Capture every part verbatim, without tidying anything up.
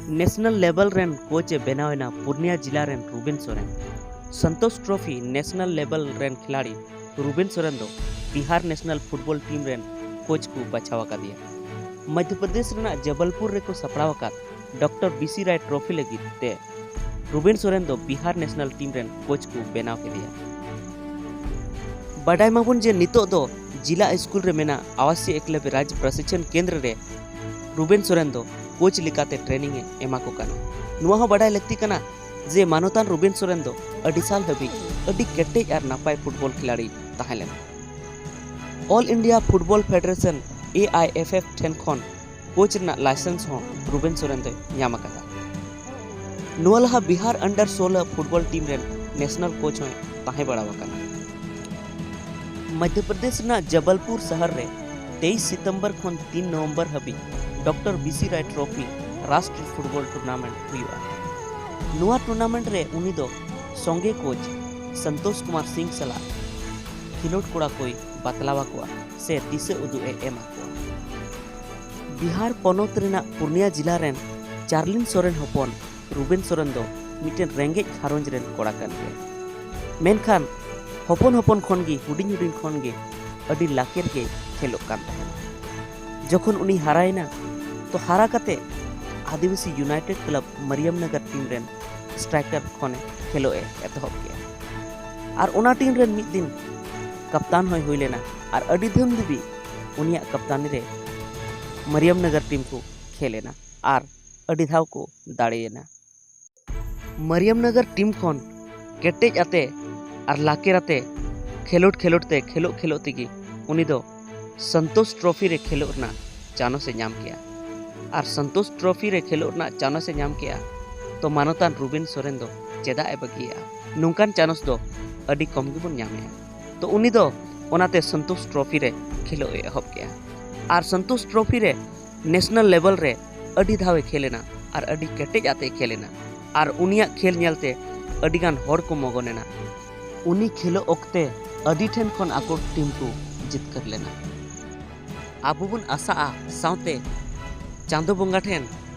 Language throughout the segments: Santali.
ᱱᱮᱥᱱᱟᱞ ᱞᱮᱵᱮᱞ ᱨᱮᱱ ᱠᱳᱪ ᱮ ᱵᱮᱱᱟᱣ ᱮᱱᱟ ᱯᱩᱨᱱᱤᱭᱟ ᱡᱤᱞᱟ ᱨᱮᱱ ᱨᱩᱵᱮᱱ ᱥᱚᱨᱮᱱ᱾ ᱥᱚᱱᱛᱳᱥ ᱴᱨᱚᱯᱷᱤ ᱱᱮᱥᱱᱟᱞ ᱞᱮᱵᱮᱞ ᱨᱮᱱ ᱠᱷᱤᱞᱟᱲᱤ ᱨᱩᱵᱮᱱ ᱥᱚᱨᱮᱱ ᱫᱚ ᱵᱤᱦᱟᱨ ᱱᱮᱥᱱᱟᱞ ᱯᱷᱩᱴᱵᱚᱞ ᱴᱤᱢ ᱨᱮᱱ ᱠᱳᱪ ᱠᱚ ᱵᱟᱪᱷᱟᱣ ᱟᱠᱟᱫᱮᱭᱟ᱾ ᱢᱚᱫᱷᱭᱚ ᱯᱨᱚᱫᱮᱥ ᱨᱮᱱᱟᱜ ᱡᱚᱵᱚᱞᱯᱩᱨ ᱨᱮᱠᱚ ᱥᱟᱯᱲᱟᱣ ᱟᱠᱟᱫ ᱰᱚᱠᱴᱚᱨ ᱵᱤ ᱥᱤ ᱨᱟᱭ ᱴᱨᱚᱯᱷᱤ ᱞᱟᱹᱜᱤᱫ ᱛᱮ ᱨᱩᱵᱮᱱ ᱥᱚᱨᱮᱱ ᱫᱚ ᱵᱤᱦᱟᱨ ᱱᱮᱥᱱᱟᱞ ᱴᱤᱢ ᱨᱮᱱ ᱠᱳᱪ ᱠᱚ ᱵᱮᱱᱟᱣ ᱠᱮᱫᱮᱭᱟ᱾ ᱵᱟᱰᱟᱭ ᱢᱟᱵᱚᱱ ᱡᱮ ᱱᱤᱛᱚᱜ ᱫᱚ ᱡᱤᱞᱟ ᱥᱠᱩᱞ ᱨᱮ ᱢᱮᱱᱟᱜ ᱟᱣᱟᱥᱤᱭᱟ ᱮᱠᱞᱚᱵᱽᱭᱚ ᱨᱟᱡᱽ ᱯᱨᱚᱥᱤᱠᱷᱚᱱ ᱠᱮᱱᱫᱨᱚ ᱨᱮ ᱨᱩᱵᱮᱱ ᱥᱚᱨᱮᱱ ᱫᱚ ᱠᱳᱪ ᱞᱮᱠᱟᱛᱮ ᱴᱨᱮᱱᱤᱝ ᱮ ᱮᱢᱟ ᱠᱚ ᱠᱟᱱᱟ᱾ ᱱᱚᱣᱟ ᱦᱚᱸ ᱵᱟᱰᱟᱭ ᱞᱟᱹᱠᱛᱤ ᱠᱟᱱᱟ ᱡᱮ ᱢᱟᱱᱚᱛᱟᱱ ᱨᱩᱵᱮᱱ ᱥᱚᱨᱮᱱ ᱫᱚ ᱟᱹᱰᱤ ᱥᱟᱞ ᱦᱟᱹᱵᱤᱡ ᱟᱹᱰᱤ ᱠᱮᱴᱮᱡ ᱟᱨ ᱱᱟᱯᱟᱭ ᱯᱷᱩᱴᱵᱚᱞ ᱠᱷᱤᱞᱟᱲᱤ ᱛᱟᱦᱮᱸ ᱞᱮᱱᱟ᱾ All India football federation, A I F F, ᱴᱷᱮᱱ ᱠᱷᱚᱱ ᱠᱳᱪ ᱨᱮᱱᱟᱜ ᱞᱟᱭᱥᱮᱱᱥ ᱦᱚᱸ ᱨᱩᱵᱮᱱ ᱥᱚᱨᱮᱱ ᱫᱚᱭ ᱧᱟᱢ ᱟᱠᱟᱫᱟ᱾ ᱱᱚᱣᱟ ᱞᱟᱦᱟ ᱵᱤᱦᱟᱨ ᱟᱱᱰᱟᱨ ᱥᱳᱞᱳ ᱯᱷᱩᱴᱵᱚᱞ ᱴᱤᱢ ᱨᱮᱱ ᱱᱮᱥᱱᱟᱞ ᱠᱳᱪ ᱦᱚᱸᱭ ᱛᱟᱦᱮᱸ ᱵᱟᱲᱟ ᱟᱠᱟᱱᱟ᱾ ᱢᱚᱫᱷᱭᱚ ᱯᱨᱚᱫᱮᱥ ᱨᱮᱱᱟᱜ ᱡᱚᱵᱚᱞᱯᱩᱨ ᱥᱚᱦᱚᱨ ᱨᱮ ᱛᱮᱭᱤᱥ ᱥᱤᱛᱚᱢᱵᱚᱨ ᱠᱷᱚᱱ ᱛᱤᱱ ᱱᱚᱵᱷᱮᱢᱵᱚᱨ ᱦᱟᱹᱵᱤᱡ ᱰᱚᱠᱴᱚᱨ ᱵᱤ ᱥᱤ ᱨᱟᱭ ᱴᱨᱚᱯᱷᱤ ᱨᱟᱥᱴᱨᱤᱭᱚ ᱯᱷᱩᱴᱵᱚᱞ ᱴᱩᱨᱱᱟᱢᱮᱱᱴ ᱦᱩᱭᱩᱜᱼᱟ᱾ ᱱᱚᱣᱟ ᱴᱩᱨᱱᱟᱢᱮᱱᱴ ᱨᱮ ᱩᱱᱤ ᱫᱚ ᱥᱚᱸᱜᱮ ᱠᱳᱪ ᱥᱚᱱᱛᱳᱥ ᱠᱩᱢᱟᱨ ᱥᱤᱝ ᱥᱟᱞᱟᱜ ᱠᱷᱮᱞᱳᱰ ᱠᱚᱲᱟ ᱠᱚᱭ ᱵᱟᱛᱞᱟᱣ ᱟᱠᱚᱣᱟ ᱥᱮ ᱫᱤᱥᱟᱹ ᱩᱫᱩᱜ ᱮ ᱮᱢᱟ ᱠᱚᱣᱟ᱾ ᱵᱤᱦᱟᱨ ᱯᱚᱱᱚᱛ ᱨᱮᱱᱟᱜ ᱯᱩᱨᱱᱤᱭᱟ ᱡᱤᱞᱟ ᱨᱮᱱ ᱪᱟᱨᱞᱤᱱ ᱥᱚᱨᱮᱱ ᱦᱚᱯᱚᱱ ᱨᱩᱵᱮᱱ ᱥᱚᱨᱮᱱ ᱫᱚ ᱢᱤᱫᱴᱮᱱ ᱨᱮᱸᱜᱮᱡ ᱜᱷᱟᱨᱚᱸᱡᱽ ᱨᱮᱱ ᱠᱚᱲᱟ ᱠᱟᱱ ᱜᱮᱭᱟᱭ᱾ ᱢᱮᱱᱠᱷᱟᱱ ᱦᱚᱯᱚᱱ ᱦᱚᱯᱚᱱ ᱠᱷᱚᱱ ᱜᱮ, ᱦᱩᱰᱤᱧ ᱦᱩᱰᱤᱧ ᱠᱷᱚᱱ ᱜᱮ ᱟᱹᱰᱤ ᱞᱟᱠᱮᱨ ᱜᱮ ᱠᱷᱮᱞᱳᱜ ᱠᱟᱱ ᱛᱟᱦᱮᱱᱟ᱾ ᱡᱚᱠᱷᱚᱱ ᱩᱱᱤ ᱦᱟᱨᱟᱭᱮᱱᱟ, ᱛᱚ ᱦᱟᱨᱟ ᱠᱟᱛᱮ ᱟᱹᱫᱤᱵᱟᱹᱥᱤ ᱭᱩᱱᱟᱭᱴᱮᱰ ᱠᱞᱟᱵᱽ ᱢᱟᱨᱤᱭᱟᱢ ᱱᱟᱜᱟᱨ ᱴᱤᱢ ᱨᱮᱱ ᱥᱴᱨᱟᱭᱠᱟᱨ ᱠᱷᱚᱱᱮ ᱠᱷᱮᱞᱳᱜ ᱮ ᱮᱛᱚᱦᱚᱵ ᱠᱮᱜᱼᱟ᱾ ᱟᱨ ᱚᱱᱟ ᱴᱤᱢ ᱨᱮᱱ ᱢᱤᱫ ᱫᱤᱱ ᱠᱟᱯᱛᱟᱱ ᱦᱚᱸᱭ ᱦᱩᱭ ᱞᱮᱱᱟ ᱟᱨ ᱟᱹᱰᱤ ᱫᱤᱱ ᱫᱷᱟᱹᱵᱤᱡ ᱩᱱᱤᱭᱟᱜ ᱠᱟᱯᱛᱟᱱᱤ ᱨᱮ ᱢᱟᱨᱤᱭᱟᱢ ᱱᱟᱜᱟᱨ ᱴᱤᱢ ᱠᱚ ᱠᱷᱮᱞ ᱮᱱᱟ ᱟᱨ ᱟᱹᱰᱤ ᱫᱷᱟᱣ ᱠᱚ ᱫᱟᱲᱮᱭᱮᱱᱟ᱾ ᱢᱟᱨᱤᱭᱟᱢ ᱱᱟᱜᱟᱨ ᱴᱤᱢ ᱠᱷᱚᱱ ᱠᱮᱴᱮᱡ ᱟᱛᱮ ᱟᱨ ᱞᱟᱠᱮᱨ ᱟᱛᱮ ᱠᱷᱮᱞᱳᱰ ᱠᱷᱮᱞᱳᱰ ᱛᱮ, ᱠᱷᱮᱞᱳᱜ ᱠᱷᱮᱞᱳᱜ ᱛᱮᱜᱮ ᱩᱱᱤ ᱫᱚ ᱥᱚᱱᱛᱳᱥ ᱴᱨᱚᱯᱷᱤ ᱨᱮ ᱠᱷᱮᱞᱳᱜ ᱨᱮᱱᱟᱜ ᱪᱟᱱᱚᱥ ᱮ ᱧᱟᱢ ᱠᱮᱜᱼᱟ᱾ ᱟᱨ ᱥᱚᱱᱛᱳᱥ ᱴᱨᱚᱯᱷᱤ ᱨᱮ ᱠᱷᱮᱞᱳᱜ ᱨᱮᱱᱟᱜ ᱪᱟᱱᱚᱥ ᱮ ᱧᱟᱢ ᱠᱮᱜᱼᱟ, ᱛᱚ ᱢᱟᱱᱚᱛᱟᱱ ᱨᱩᱵᱮᱱ ᱥᱚᱨᱮᱱ ᱫᱚ ᱪᱮᱫᱟᱜ ᱮ ᱵᱟᱹᱜᱤᱭᱮᱜᱼᱟ? ᱱᱚᱝᱠᱟᱱ ᱪᱟᱱᱚᱥ ᱫᱚ ᱟᱹᱰᱤ ᱠᱚᱢ ᱜᱮᱵᱚᱱ ᱧᱟᱢᱮᱜᱼᱟ᱾ ᱛᱚ ᱩᱱᱤ ᱫᱚ ᱚᱱᱟᱛᱮ ᱥᱚᱱᱛᱳᱥ ᱴᱨᱚᱯᱷᱤ ᱨᱮ ᱠᱷᱮᱞᱳᱜ ᱮ ᱮᱦᱚᱵ ᱠᱮᱜᱼᱟ᱾ ᱟᱨ ᱥᱚᱱᱛᱳᱥ ᱴᱨᱚᱯᱷᱤ ᱨᱮ ᱱᱮᱥᱱᱟᱞ ᱞᱮᱵᱮᱞ ᱨᱮ ᱟᱹᱰᱤ ᱫᱷᱟᱣ ᱮ ᱠᱷᱮᱞ ᱮᱱᱟ ᱟᱨ ᱟᱹᱰᱤ ᱠᱮᱴᱮᱡ ᱟᱛᱮ ᱮ ᱠᱷᱮᱞ ᱮᱱᱟ᱾ ᱟᱨ ᱩᱱᱤᱭᱟᱜ ᱠᱷᱮᱞ ᱧᱮᱞᱛᱮ ᱟᱹᱰᱤᱜᱟᱱ ᱦᱚᱲ ᱠᱚ ᱢᱚᱜᱚᱱ ᱮᱱᱟ᱾ ᱩᱱᱤ ᱠᱷᱮᱞᱳᱜ ᱚᱠᱛᱮ ᱟᱹᱰᱤ ᱴᱷᱮᱱ ᱠᱷᱚᱱ ᱟᱠᱚ ᱴᱤᱢ ᱠᱚ ᱡᱤᱛᱠᱟᱹᱨ ᱞᱮᱱᱟ᱾ ᱟᱵᱚ ᱵᱚᱱ ᱟᱥᱟᱜᱼᱟ, ᱥᱟᱶᱛᱮ ᱪᱟᱸᱫᱚ ᱵᱚᱸᱜᱟ ᱴᱷᱮᱱ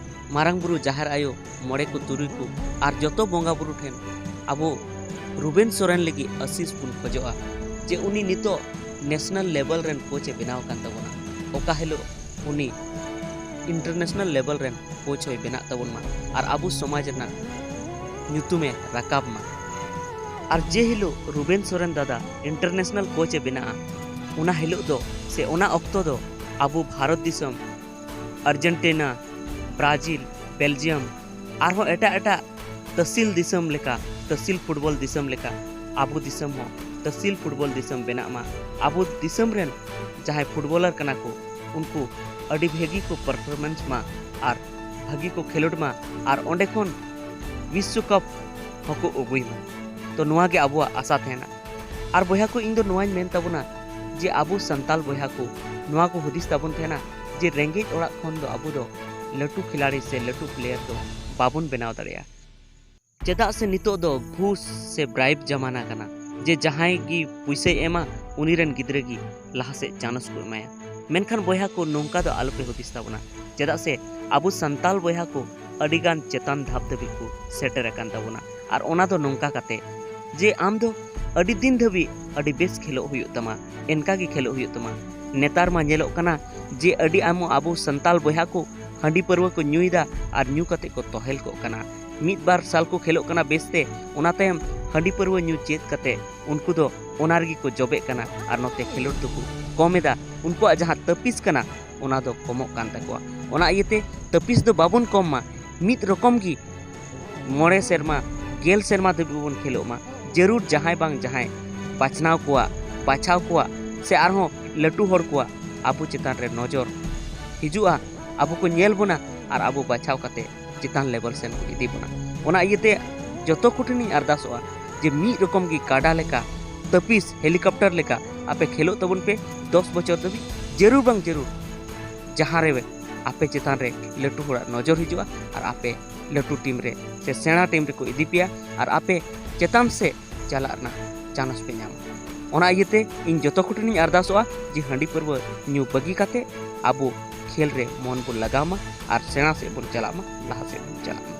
ᱢᱟᱨᱟᱝ ᱵᱩᱨᱩ, ᱡᱟᱦᱮᱨ ᱟᱭᱳ, ᱢᱚᱬᱮ ᱠᱚ ᱛᱩᱨᱩᱭ ᱠᱚ ᱟᱨ ᱡᱚᱛᱚ ᱵᱚᱸᱜᱟ ᱵᱩᱨᱩ ᱴᱷᱮᱱ ᱟᱵᱚ ᱨᱩᱵᱮᱱ ᱥᱚᱨᱮᱱ ᱞᱟᱹᱜᱤᱫ ᱟᱥᱤᱥ ᱵᱚᱱ ᱠᱷᱚᱡᱚᱜᱼᱟ ᱡᱮ ᱩᱱᱤ ᱱᱤᱛᱚᱜ ᱱᱮᱥᱱᱟᱞ ᱞᱮᱵᱮᱞ ᱨᱮᱱ ᱠᱳᱪ ᱮ ᱵᱮᱱᱟᱣ ᱟᱠᱟᱱ ᱛᱟᱵᱚᱱᱟ᱾ ᱚᱠᱟ ᱦᱤᱞᱳᱜ ᱩᱱᱤ ᱤᱱᱴᱟᱨᱱᱮᱥᱱᱟᱞ ᱞᱮᱵᱮᱞ ᱨᱮᱱ ᱠᱳᱪ ᱦᱚᱸᱭ ᱵᱮᱱᱟᱜ ᱛᱟᱵᱚᱱ ᱢᱟ ᱟᱨ ᱟᱵᱚ ᱥᱚᱢᱟᱡᱽ ᱨᱮᱱᱟᱜ ᱧᱩᱛᱩᱢᱮ ᱨᱟᱠᱟᱵ ᱢᱟ᱾ ᱟᱨ ᱡᱮ ᱦᱤᱞᱳᱜ ᱨᱩᱵᱮᱱ ᱥᱚᱨᱮᱱ ᱫᱟᱫᱟ ᱤᱱᱴᱟᱨᱱᱮᱥᱱᱟᱞ ᱠᱳᱪ ᱮ ᱵᱮᱱᱟᱜᱼᱟ, ᱚᱱᱟ ᱦᱤᱞᱳᱜ ᱫᱚ ᱥᱮ ᱚᱱᱟ ᱚᱠᱛᱚ ᱫᱚ ᱟᱵᱚ ᱵᱷᱟᱨᱚᱛ ᱫᱤᱥᱚᱢ, ᱟᱨᱡᱮᱱᱴᱤᱱᱟ, ᱵᱨᱟᱡᱤᱞ, ᱵᱮᱞᱡᱤᱭᱟᱢ, ᱟᱨᱦᱚᱸ ᱮᱴᱟᱜ ᱮᱴᱟᱜ ᱛᱟᱹᱥᱤᱞ ᱫᱤᱥᱚᱢ ᱞᱮᱠᱟ, ᱛᱟᱹᱥᱤᱞ ᱯᱷᱩᱴᱵᱚᱞ ᱫᱤᱥᱚᱢ ᱞᱮᱠᱟ ᱟᱵᱚ ᱫᱤᱥᱚᱢ ᱦᱚᱸ ᱛᱟᱹᱥᱤᱞ ᱯᱷᱩᱴᱵᱚᱞ ᱫᱤᱥᱚᱢ ᱵᱮᱱᱟᱜ ᱢᱟ᱾ ᱟᱵᱚ ᱫᱤᱥᱚᱢ ᱨᱮᱱ ᱡᱟᱦᱟᱸᱭ ᱯᱷᱩᱴᱵᱚᱞᱟᱨ ᱠᱟᱱᱟ ᱠᱚ, ᱩᱱᱠᱩ ᱟᱹᱰᱤ ᱵᱷᱟᱹᱜᱤ ᱠᱚ ᱯᱟᱨᱯᱷᱚᱨᱢᱮᱱᱥ ᱢᱟ ᱟᱨ ᱵᱷᱟᱹᱜᱤ ᱠᱚ ᱠᱷᱮᱞᱳᱰ ᱢᱟ ᱟᱨ ᱚᱸᱰᱮ ᱠᱷᱚᱱ ᱵᱤᱥᱥᱚᱠᱟᱯ ᱦᱚᱸᱠᱚ ᱟᱹᱜᱩᱭ ᱢᱟ᱾ ᱛᱚ ᱱᱚᱣᱟ ᱜᱮ ᱟᱵᱚᱣᱟᱜ ᱟᱥᱟ ᱛᱟᱦᱮᱱᱟ᱾ ᱟᱨ ᱵᱚᱭᱦᱟ ᱠᱚ, ᱤᱧ ᱫᱚ ᱱᱚᱣᱟᱧ ᱢᱮᱱ ᱛᱟᱵᱚᱱᱟ ᱡᱮ ᱟᱵᱚ ᱥᱟᱱᱛᱟᱞ ᱵᱚᱭᱦᱟ ᱠᱚ ᱱᱚᱣᱟ ᱠᱚ ᱦᱩᱫᱤᱥ ᱛᱟᱵᱚᱱ ᱛᱟᱦᱮᱱᱟ ᱡᱮ ᱨᱮᱸᱜᱮᱡ ᱚᱲᱟᱜ ᱠᱷᱚᱱ ᱫᱚ ᱟᱵᱚ ᱫᱚ ᱞᱟᱹᱴᱩ ᱠᱷᱤᱞᱟᱲᱤ ᱥᱮ ᱞᱟᱹᱴᱩ ᱯᱞᱮᱭᱟᱨ ᱫᱚ ᱵᱟᱵᱚᱱ ᱵᱮᱱᱟᱣ ᱫᱟᱲᱮᱭᱟᱜᱼᱟ᱾ ᱪᱮᱫᱟᱜ ᱥᱮ ᱱᱤᱛᱚᱜ ᱫᱚ ᱜᱷᱩᱥ ᱥᱮ ᱵᱨᱟᱭᱤᱵ ᱡᱟᱢᱟᱱᱟ ᱠᱟᱱᱟ, ᱡᱮ ᱡᱟᱦᱟᱸᱭ ᱜᱮ ᱯᱩᱭᱥᱟᱹᱭ ᱮᱢᱟ ᱩᱱᱤ ᱨᱮᱱ ᱜᱤᱫᱽᱨᱟᱹ ᱜᱮ ᱞᱟᱦᱟ ᱥᱮᱫ ᱪᱟᱱᱥ ᱠᱚ ᱮᱢᱟᱭᱟ᱾ ᱢᱮᱱᱠᱷᱟᱱ ᱵᱚᱭᱦᱟ ᱠᱚ, ᱱᱚᱝᱠᱟ ᱫᱚ ᱟᱞᱚᱯᱮ ᱦᱩᱫᱤᱥ ᱛᱟᱵᱚᱱᱟ, ᱪᱮᱫᱟᱜ ᱥᱮ ᱟᱵᱚ ᱥᱟᱱᱛᱟᱞ ᱵᱚᱭᱦᱟ ᱠᱚ ᱟᱹᱰᱤᱜᱟᱱ ᱪᱮᱛᱟᱱ ᱫᱷᱟᱯ ᱫᱷᱟᱹᱵᱤᱡ ᱠᱚ ᱥᱮᱴᱮᱨ ᱟᱠᱟᱱ ᱛᱟᱵᱚᱱᱟ᱾ ᱟᱨ ᱚᱱᱟ ᱫᱚ ᱱᱚᱝᱠᱟ ᱠᱟᱛᱮ ᱡᱮ ᱟᱢ ᱫᱚ ᱟᱹᱰᱤ ᱫᱤᱱ ᱫᱷᱟᱹᱵᱤᱡ ᱟᱹᱰᱤ ᱵᱮᱥ ᱠᱷᱮᱞᱳᱜ ᱦᱩᱭᱩᱜ ᱛᱟᱢᱟ, ᱮᱱᱠᱟ ᱜᱮ ᱠᱷᱮᱞᱳᱜ ᱦᱩᱭᱩᱜ ᱛᱟᱢᱟ᱾ ᱱᱮᱛᱟᱨ ᱢᱟ ᱧᱮᱞᱚᱜ ᱠᱟᱱᱟ ᱡᱮ ᱟᱹᱰᱤ ᱟᱭᱢᱟ ᱟᱵᱚ ᱥᱟᱱᱛᱟᱞ ᱵᱚᱭᱦᱟ ᱠᱚ ᱦᱟᱺᱰᱤ ᱯᱟᱹᱨᱣᱟᱹ ᱠᱚ ᱧᱩᱭᱮᱫᱟ ᱟᱨ ᱧᱩ ᱠᱟᱛᱮ ᱠᱚ ᱛᱚᱦᱮᱞ ᱠᱚᱜ ᱠᱟᱱᱟ᱾ ᱢᱤᱫ ᱵᱟᱨ ᱥᱟᱞ ᱠᱚ ᱠᱷᱮᱞᱳᱜ ᱠᱟᱱᱟ ᱵᱮᱥᱛᱮ, ᱚᱱᱟ ᱛᱟᱭᱚᱢ ᱦᱟᱺᱰᱤ ᱯᱟᱹᱨᱣᱟᱹ ᱧᱩ ᱪᱮᱫ ᱠᱟᱛᱮ ᱩᱱᱠᱩ ᱫᱚ ᱚᱱᱟ ᱨᱮᱜᱮ ᱠᱚ ᱡᱚᱵᱮᱜ ᱠᱟᱱᱟ ᱟᱨ ᱱᱚᱛᱮ ᱠᱷᱮᱞᱳᱰ ᱫᱚᱠᱚ ᱠᱚᱢ ᱮᱫᱟ᱾ ᱩᱱᱠᱩᱣᱟᱜ ᱡᱟᱦᱟᱸ ᱛᱟᱹᱯᱤᱥ ᱠᱟᱱᱟ, ᱚᱱᱟ ᱫᱚ ᱠᱚᱢᱚᱜ ᱠᱟᱱ ᱛᱟᱠᱚᱣᱟ᱾ ᱚᱱᱟ ᱤᱭᱟᱹᱛᱮ ᱛᱟᱹᱯᱤᱥ ᱫᱚ ᱵᱟᱵᱚᱱ ᱠᱚᱢ ᱢᱟ, ᱢᱤᱫ ᱨᱚᱠᱚᱢ ᱜᱮ ᱢᱚᱬᱮ ᱥᱮᱨᱢᱟ, ᱜᱮᱞ ᱥᱮᱨᱢᱟ ᱫᱷᱟᱹᱵᱤᱡ ᱵᱚᱱ ᱠᱷᱮᱞᱳᱜ ᱢᱟ᱾ ᱡᱟᱹᱨᱩᱲ ᱡᱟᱦᱟᱸᱭ ᱵᱟᱝ ᱡᱟᱦᱟᱸᱭ ᱵᱟᱪᱷᱱᱟᱣ ᱠᱚᱣᱟᱜ, ᱵᱟᱪᱷᱟᱣ ᱠᱚᱣᱟᱜ ᱥᱮ ᱟᱨᱦᱚᱸ ᱞᱟᱹᱴᱩ ᱦᱚᱲ ᱠᱚᱣᱟᱜ ᱟᱵᱚ ᱪᱮᱛᱟᱱ ᱨᱮ ᱱᱚᱡᱚᱨ ᱦᱤᱡᱩᱜᱼᱟ, ᱟᱵᱚ ᱠᱚ ᱧᱮᱞ ᱵᱚᱱᱟ ᱟᱨ ᱟᱵᱚ ᱵᱟᱪᱷᱟᱣ ᱠᱟᱛᱮ ᱪᱮᱛᱟᱱ ᱞᱮᱵᱮᱞ ᱥᱮᱱ ᱠᱚ ᱤᱫᱤ ᱵᱚᱱᱟ᱾ ᱚᱱᱟ ᱤᱭᱟᱹᱛᱮ ᱡᱚᱛᱚ ᱠᱚᱴᱷᱮᱱᱤᱧ ᱟᱨᱫᱟᱥᱚᱜᱼᱟ ᱡᱮ ᱢᱤᱫ ᱨᱚᱠᱚᱢ ᱜᱮ ᱠᱟᱰᱟ ᱞᱮᱠᱟ, ᱛᱟᱹᱯᱤᱥ ᱦᱮᱞᱤᱠᱚᱯᱴᱟᱨ ᱞᱮᱠᱟ ᱟᱯᱮ ᱠᱷᱮᱞᱳᱜ ᱛᱟᱵᱚᱱ ᱯᱮ ᱫᱚᱥ ᱵᱚᱪᱷᱚᱨ ᱫᱷᱟᱹᱵᱤᱡ᱾ ᱡᱟᱹᱨᱩᱲ ᱵᱟᱝ ᱡᱟᱹᱨᱩᱲ ᱡᱟᱦᱟᱸ ᱨᱮ ᱟᱯᱮ ᱪᱮᱛᱟᱱ ᱨᱮ ᱞᱟᱹᱴᱩ ᱦᱚᱲᱟᱜ ᱱᱚᱡᱚᱨ ᱦᱤᱡᱩᱜᱼᱟ ᱟᱨ ᱟᱯᱮ ᱞᱟᱹᱴᱩ ᱴᱤᱢ ᱨᱮ ᱥᱮ ᱥᱮᱬᱟ ᱴᱤᱢ ᱨᱮᱠᱚ ᱤᱫᱤ ᱯᱮᱭᱟ ᱟᱨ ᱟᱯᱮ ᱪᱮᱛᱟᱱ ᱥᱮᱫ ᱪᱟᱞᱟᱜ ᱨᱮᱱᱟᱜ ᱪᱟᱱᱥ ᱯᱮ ᱧᱟᱢᱟ᱾ ᱚᱱᱟ ᱤᱭᱟᱹᱛᱮ ᱤᱧ ᱡᱚᱛᱚ ᱠᱚᱴᱷᱮᱱᱤᱧ ᱟᱨᱫᱟᱥᱚᱜᱼᱟ ᱡᱮ ᱦᱟᱺᱰᱤ ᱯᱟᱹᱨᱣᱟᱹ ᱧᱩ ᱵᱟᱹᱜᱤ ᱠᱟᱛᱮ ᱟᱵᱚ ᱠᱷᱮᱞ ᱨᱮ ᱢᱚᱱ ᱵᱚᱱ ᱞᱟᱜᱟᱣ ᱢᱟ ᱟᱨ ᱥᱮᱬᱟ ᱥᱮᱫ ᱵᱚᱱ ᱪᱟᱞᱟᱜ ᱢᱟ, ᱞᱟᱦᱟ ᱥᱮᱫ ᱵᱚᱱ ᱪᱟᱞᱟᱜ ᱢᱟ᱾